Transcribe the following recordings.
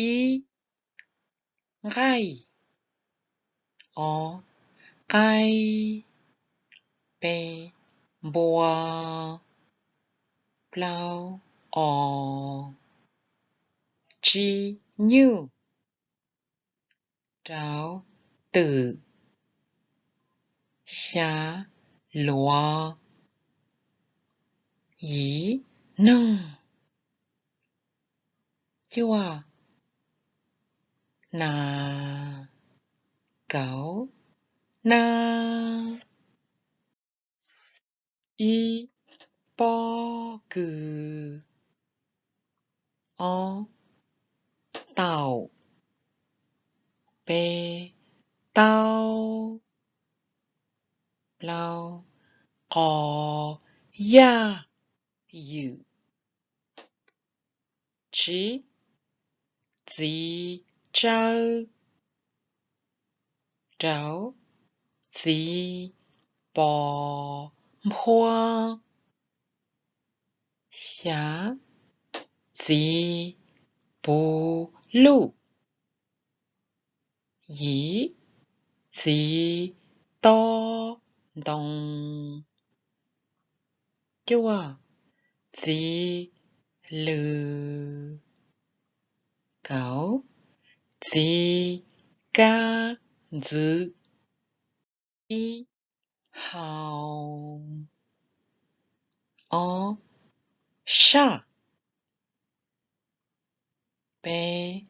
Ib, nqaij. Ob, qaib. Peb, npua. Plaub, os. Tsib, nyuj. Rau, twm. Xya, luav. Yim, noog. Cuaj, nas. Kaum, nab. Ib, pob kws. Ob, taum. Peb, taub. Plaub, qos, yaj, ywm. Tsib, txiv tsawb. Rau, txiv pos nphuab. Xya, txiv puv luj. Yim, txiv tob ntoo. Cuaj, txiv lws. Kaum, txiv kab ntxwv. Ib, hau. Ob, saj. Peb,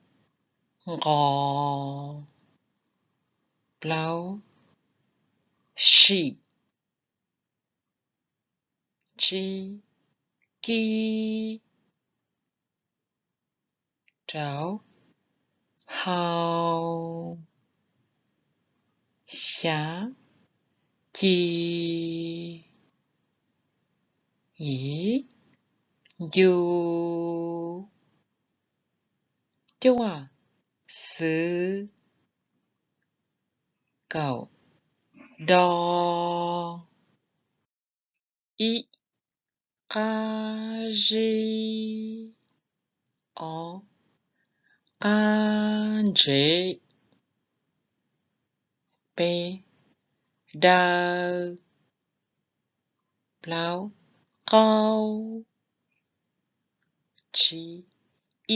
nqos. Plaub, sim. Tsib, kib. Rau, hau. Xya, ci. Yim, ncu. Cuaj, xwv. Kaum, do. Ib, qab zib. Ob, qab ntsev. Peb, daw. Plaub, qaub. Tsib,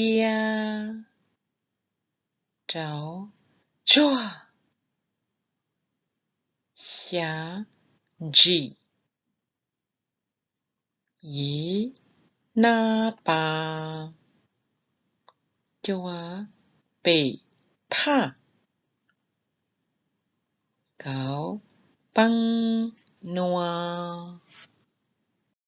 iab. Rau, tsuag. Xya, ntsim. Yim, nab pas. Cuaj, pem thaj. Kaum, peeb nua.